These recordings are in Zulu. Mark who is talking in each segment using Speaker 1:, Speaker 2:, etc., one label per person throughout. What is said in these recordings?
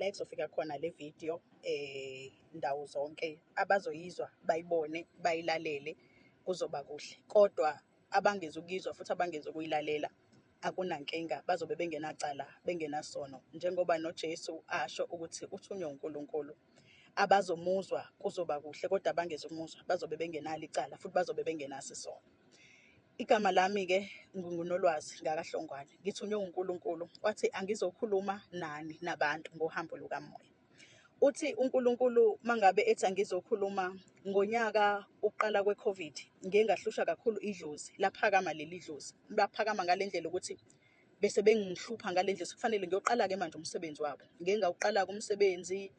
Speaker 1: La ekuzofika khona le video ndawo zonke abazoyizwa bayibone bayilalele kuzoba kuhle. Kodwa abangezukuyizwa futhi abangezukuyilalela akunankinga, bazobe bengenacala bengenasono, njengoba noJesu asho ukuthi uthunywe uNkulunkulu. Abazomuzwa kuzoba kuhle, kodwa abangezukumuzwa bazobe bengenalo icala futhi bazobe bengenaso isono. Igama lami-ke nginguNolwazi ngakaHlongwane, ngithunywe uNkulunkulu wathi angizokhuluma nani nabantu ngohambo lukamoya. Uthi uNkulunkulu mangabe ethi angizokhuluma ngonyaka uqala kwe-COVID, ngiye ngahlushwa kakhulu idlozi, laphakama leli dlozi. Laphakama ngale ndlela ukuthi bese bengihlupha ngale ndlela, sekufanele ngiyoqala-ke manje umsebenzi wabo. Ngiye ngawuqala-ke umsebenzi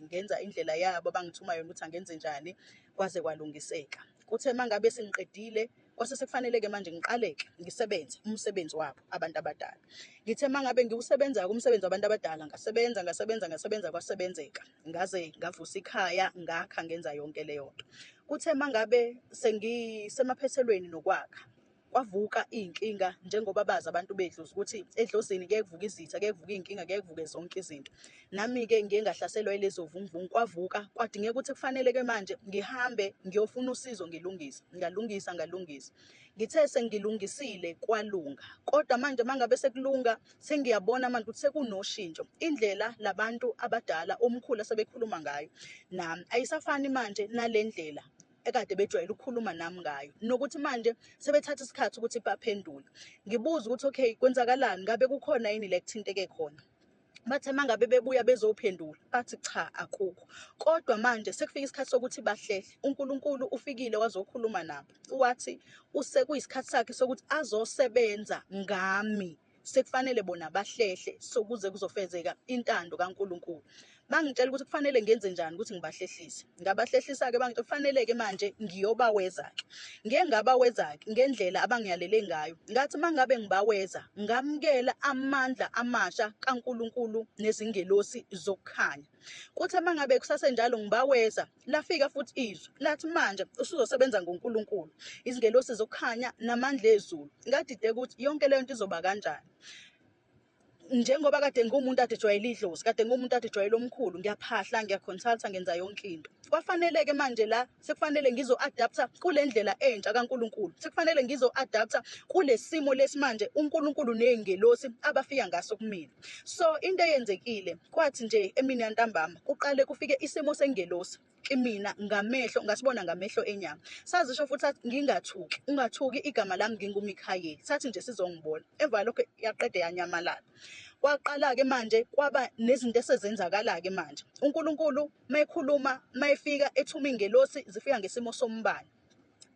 Speaker 1: ngenza indlela yabo abangithuma yona ukuthi angenze njani, kwaze kwalungiseka. Kuthe mangabe sengiqedile, kwase sekufanele-ke manje ngiqale-ke ngisebenze umsebenzi wabo abantu abadala. Ngithe mangabe ngiwusebenza-ke umsebenzi wabantu abadala, ngasebenza, ngasebenza, ngasebenza, kwasebenzeka. Ngaze ngavusa ikhaya, ngakha, ngenza yonke leyo nto. Kuthe mangabe sengisemaphethelweni nokwakha, kwavuka iy'nkinga njengoba bazi abantu bedlozi ukuthi edlozini kuyaye kuvuke izitha, kuyaye kuvuke iy'nkinga, kuyaye kuvuke zonke izinto. Nami-ke ngiye ngahlaselwa yilezo vunguvungu, kwavuka kwadingeka ukuthi kufanele-ke manje ngihambe ngiyofuna usizo ngilungise. Ngalungisa, ngalungisa. Ngithe sengilungisile kwalunga, kodwa manje mangabe sekulunga sengiyabona manje ukuthi sekunoshintsho. Indlela labantu abadala omkhulu asebekhuluma ngayo nami ayisafani manje nale ndlela ekade bejwayele ukukhuluma nami ngayo, nokuthi manje sebethatha isikhathi ukuthi baphendule. Ngibuze ukuthi okay, kwenzakalani, ngabe kukhona yini la ekuthinteke khona? Bathe mangabe bebuya bezophendula bathi cha, akukho. Kodwa manje sekufika isikhathi sokuthi bahlehle. UNkulunkulu ufikile wazokhuluma nabo, wathi usekuyisikhathi sakhe sokuthi azosebenza ngami. Sekufanele bona bahlehle sokuze kuzofezeka intando kaNkulunkulu. Bangitshela ukuthi kufanele ngenze njani ukuthi ngibahlehlise. Ngabahlehlisa-ke, bangitshela kufanele-ke manje ngiyobaweza-ke. Ngiye ngabaweza-ke ngendlela abangiyalele ngayo. Ngathi uma ngabe ngibaweza, ngamukela amandla amasha kaNkulunkulu nezingelosi zokukhanya. Kuthe uma ngabe kusasenjalo ngibaweza, lafika futhi izwi lathi manje usuzosebenza ngoNkulunkulu, izingelosi zokukhanya namandla ezulu. Ngadideka ukuthi yonke leyo nto izoba kanjani. Njengoba kade ngiwumuntu ade ejwayele idlozi, kade ngiwumuntu ade ejwayele omkhulu, ngiyaphahla, ngiyaconsulta, ngenza yonke into. Kwafanele-ke manje la sekufanele ngizo-adapta kule ndlela entsha kaNkulunkulu, sekufanele ngizo-adapta kule simo lesi manje uNkulunkulu ney'ngelosi abafika ngaso kumina. So into eyenzekile, kwathi nje emini yantambama kuqale kufike isimo sengelosi kimina ngamehlo, ngasibona ngamehlo enyama. Sazisho futhi sathi ngingathuki, ungathuki, igama lami nginguMikhayeli. Sathi nje sizongibona. Emva kwalokho yaqede yanyamalala. Kwaqala-ke manje kwaba nezinto esezenzakala-ke manje. uNkulunkulu mayekhuluma, mayefika ethuma iy'ngelosi, zifika ngesimo sombani.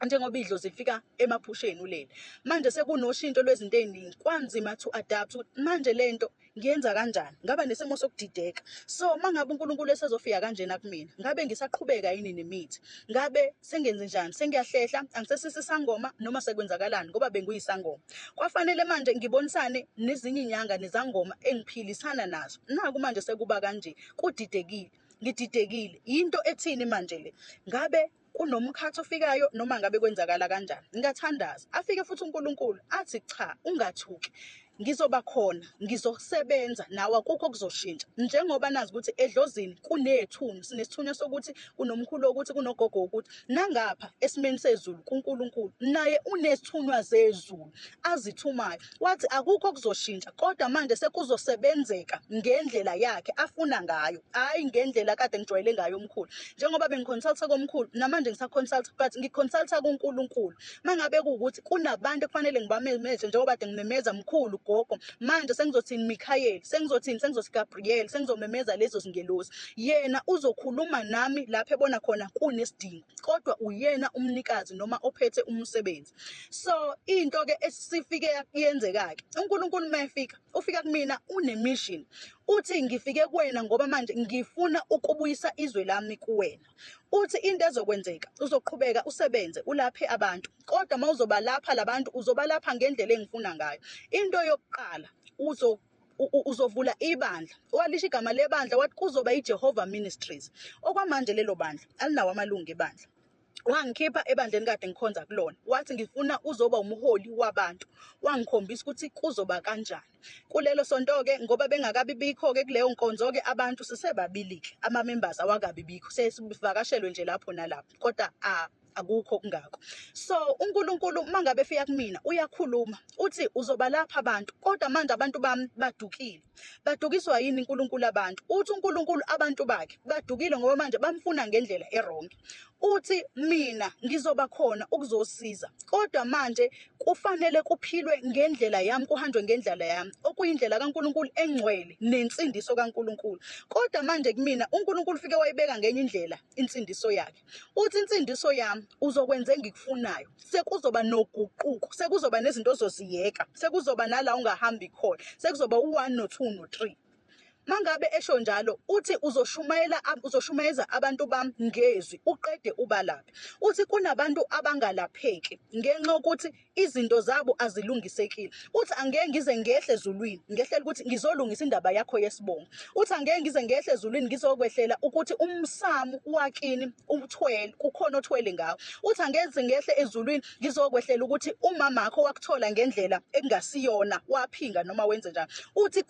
Speaker 1: Njengoba idlozi lifika emaphusheni ulele. Manje sekunoshintsho lwezinto ey'ningi, kwanzima to adapt ukuthi manje lento ngiyenza kanjani, ngaba nesimo sokudideka. So uma ngabe uNkulunkulu esezofika kanjena kumina, ngabe ngisaqhubeka yini nemithi? Ngabe sengenze njani? Sengiyahlehla, angisesisi isangoma noma sekwenzakalani ngoba benguyisangoma. Kwafanele manje ngibonisane nezinye iy'nyanga nezangoma engiphilisana nazo. Naku manje sekuba kanje, kudidekile, ngididekile. Yinto ethini manje le? Ngabe kunomkhathi ofikayo noma ngabe kwenzakala kanjani? Ngingathandaza, afike futhi uNkulunkulu athi cha, ungathuki, ngizoba khona, ngizosebenza nawe, akukho okuzoshintsha. Njengoba nazi ukuthi edlozini kunethunywa, sinesithunywa sokuthi kunomkhulu wokuthi, kunogogo wokuthi, nangapha esimeni sezulu kuNkulunkulu naye unesithunywa zezulu azithumayo. Wathi akukho okuzoshintsha, kodwa manje sekuzosebenzeka ngendlela yakhe afuna ngayo, hhayi ngendlela kade ngijwayele ngayo omkhulu. Njengoba bengiconsulta komkhulu, namanje ngisaconsulta, but ngiconsulta kuNkulunkulu. Mangabe kuwukuthi kunabantu ekufanele ngibamemeze, njengoba kade ngimemeza mkhulu, gogo, manje sengizothini Mikhayeli, sengizothini, sengizothi Gabriel, sengizomemeza lezo zingelosi. Yena uzokhuluma nami lapho ebona khona kunesidingo, kodwa uyena umnikazi noma ophethe umsebenzi. So into ke esifike yenzeka ke, uNkulunkulu mayefika ufika kumina une mission, uthi ngifike kuwena ngoba manje ngifuna ukubuyisa izwe lami kuwena. Uthi into ezokwenzeka, uzoqhubeka usebenze ulaphe abantu, kodwa mawuzobalapha labantu uzobalapha ngendlela engifuna ngayo. Into yokuqala, uzovula ibandla. Walisho igama lebandla, wathi kuzoba iJehova Ministries. Okwamanje lelo bandla alinawo amalungu ebandla. Wangikhipha ebandleni kade ngikhonza kulona, wathi ngifuna uzoba umholi wabantu. Wangikhombisa ukuthi kuzoba kanjani. Kulelo sonto-ke ngoba bengakabi bikho-ke kuleyo nkonzo-ke abantu sisebabili-ke, ama-members awakabi bikho, sesivakashelwe nje lapho nalapho, kodwa akukho okungako. So uNkulunkulu mangabe efika kumina uyakhuluma, uthi uzoba lapha abantu, kodwa manje abantu bami badukile. Badukiswa yini uNkulunkulu abantu? Uthi uNkulunkulu abantu bakhe badukile ngoba manje bamfuna ngendlela e-wrong. Uthi mina ngizoba khona ukuzosiza, kodwa manje kufanele kuphilwe ngendlela yami, kuhanjwe ngendlela yami, okuyindlela kaNkulunkulu engcwele nensindiso kaNkulunkulu. Kodwa manje kumina uNkulunkulu ufike wayibeka ngenye indlela insindiso yakhe. Uthi insindiso yami uzokwenza engikufunayo, sekuzoba noguquko, sekuzoba nezinto ozoziyeka, sekuzoba nala ungahambi khona, sekuzoba u-1 no-2 no-3. Mangabe esho njalo uthi uzoshumayela, uzoshumayeza abantu bami ngezwi uqede ubalaphe. Uthi kunabantu abangalapheki ngenxa yokuthi izinto zabo azilungisekile. Uthi angeke ngize ngehle ezulwini, ngehlela ukuthi ngizolungisa indaba yakho yesibongo. Uthi angeke ngize ngehle ezulwini ngizokwehlela ukuthi umsamo wakini uthwele, kukhona othwele ngawo. Uthi angeke ngize ngehle ezulwini ngizokwehlela ukuthi umamakho wakuthola ngendlela ekungasiyona, waphinga noma wenze njani. Uthi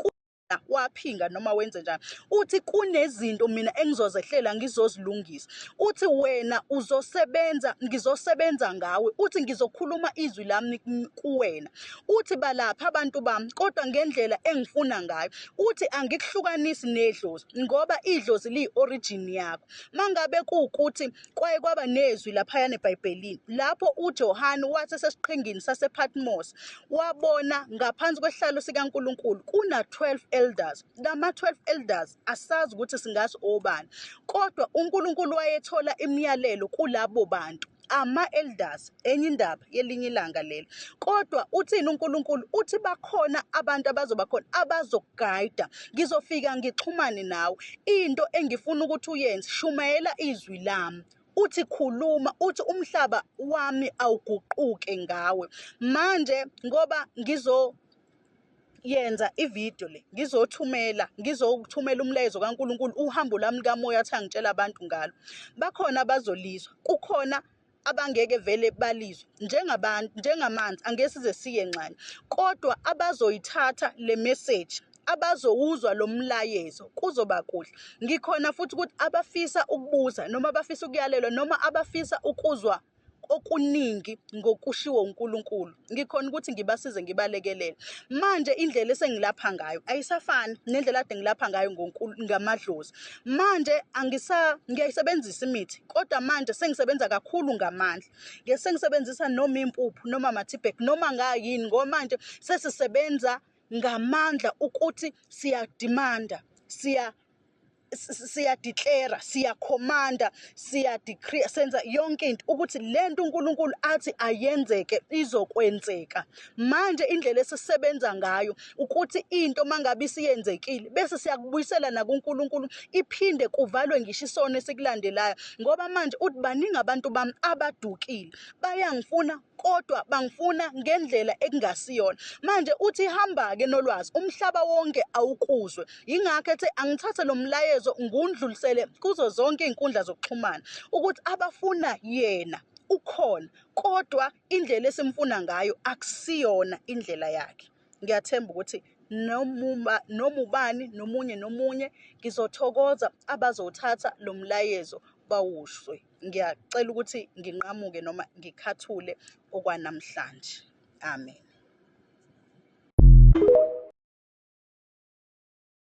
Speaker 1: waphinga noma wenze njani. Uthi kunezinto mina engizozehlela ngizozilungisa. Uthi wena uzosebenza, ngizosebenza ngawe. Uthi ngizokhuluma izwi lami kuwena. Uthi balapha abantu bami kodwa ngendlela engifuna ngayo. Uthi angikuhlukanisi nedlozi ngoba idlozi liyi-origin yakho. Mangabe kuwukuthi kwaye kwaba nezwi laphayana eBhayibhelini lapho uJohane wathi esesiqhingini sasePatmos wabona ngaphansi kwesihlalo sikaNkulunkulu kuna-12 elders. Lama-12 elders asazi ukuthi singazi obani, kodwa uNkulunkulu wayethola imiyalelo kulabo bantu, ama-elders. Enye indaba yelinye ilanga lelo. Kodwa uthini uNkulunkulu? Uthi bakhona abantu abazoba khona abazokugayida, ngizofika ngixhumane nawe. Into engifuna ukuthi uyenze, shumayela izwi lami. Uthi khuluma, uthi umhlaba wami awuguquke ngawe. Manje ngoba ngizo yenza ividiyo le, ngizothumela, ngizokuthumela umlayezo kaNkulunkulu, uhambo lwami likamoya athi angitshela abantu ngalo. Bakhona abazolizwa, kukhona abangeke vele balizwe njengabantu, njengamanzi angeke size siye nxanye, kodwa abazoyithatha le message, abazowuzwa lo mlayezo, kuzoba kuhle. Ngikhona futhi ukuthi abafisa ukubuza noma abafisa ukuyalelwa noma abafisa ukuzwa okuningi ngokushiwo uNkulunkulu, ngikhona ukuthi ngibasize ngibalekelele. Manje indlela esengilapha ngayo ayisafani nendlela kade ngilapha ngayo ngamadlozi. Manje ngiyayisebenzisa imithi, kodwa manje sengisebenza kakhulu ngamandla. Ngesengisebenzisa noma impuphu noma ama-teabag noma ngayini, ngoba manje sesisebenza ngamandla ukuthi siyadimanda, siyadeclare, siyakhomanda, siyadecree, senza yonke into ukuthi lento uNkulunkulu athi ayenzeke izokwenzeka. Manje indlela esisebenza ngayo ukuthi into mangabe isiyenzekile bese siyakubuyisela nakuNkulunkulu, iphinde kuvalwe ngisho isono esikulandelayo, ngoba manje uthi baningi abantu bami abadukile, bayangifuna kodwa bangifuna ngendlela ekungasiyona. Manje uthi hamba-ke nolwazi, umhlaba wonke awukuzwe. Yingakho ethe angithathe lo mlayezo ngundlulisele kuzo zonke iy'nkundla zokuxhumana ukuthi abafuna yena ukhona, kodwa indlela esimfuna ngayo akusiyona indlela yakhe. Ngiyathemba ukuthi noma ubani nomunye nomunye ngizothokoza abazothatha lo mlayezo bawuzwe. Ngiyacela ukuthi nginqamuke noma ngikhathule okwanamhlanje. Amen.